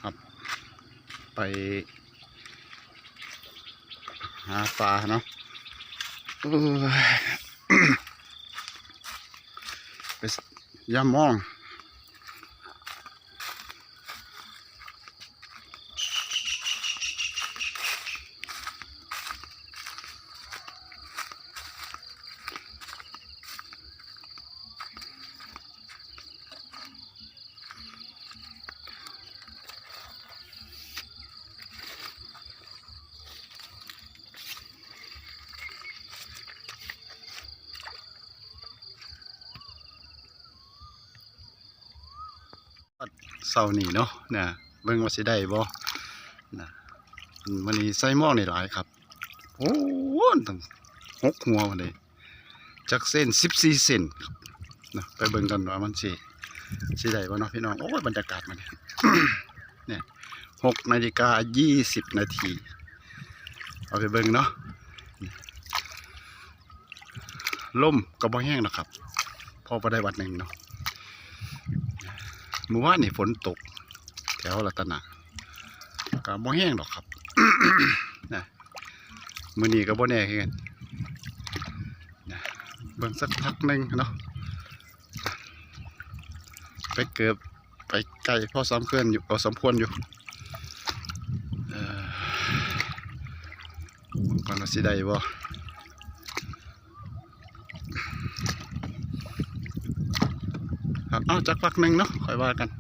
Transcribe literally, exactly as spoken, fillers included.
ครับ ไปหาปลาเนาะ เออ ไปยามมอง เช้านี้เนาะนะ เบิ่งว่าสิได้บ่นะ มื้อนี้ใส่หมองนี่หลายครับ โอ้ ตั้งหกหัวพุ่นเด้ จักเส้น สิบสี่เส้นครับนะ ไปเบิ่งกันว่ามันสิ สิได้บ่เนาะพี่น้อง โอ้ย บรรยากาศมันเนี่ย เนี่ย หกนาฬิกายี่สิบนาที เอาไปเบิ่งเนาะ ลมก็บ่แฮงดอกครับ พอบ่ได้วัดหนึ่งเนาะ มื้อวานนี่ฝนตก แถวรัตนะ ก็บ่แฮงดอกครับ นะ มื้อนี้ก็บ่แน่คือกัน นะ เบิ่งสักพักหนึ่งเนาะ ไปเกือบ ไปไกลพอสมควรอยู่ พอสมควรอยู่ เอ่อ ก่อนว่าสิได้บ่ ครับ เอาจักพักหนึ่งเนาะ ค่อยว่ากัน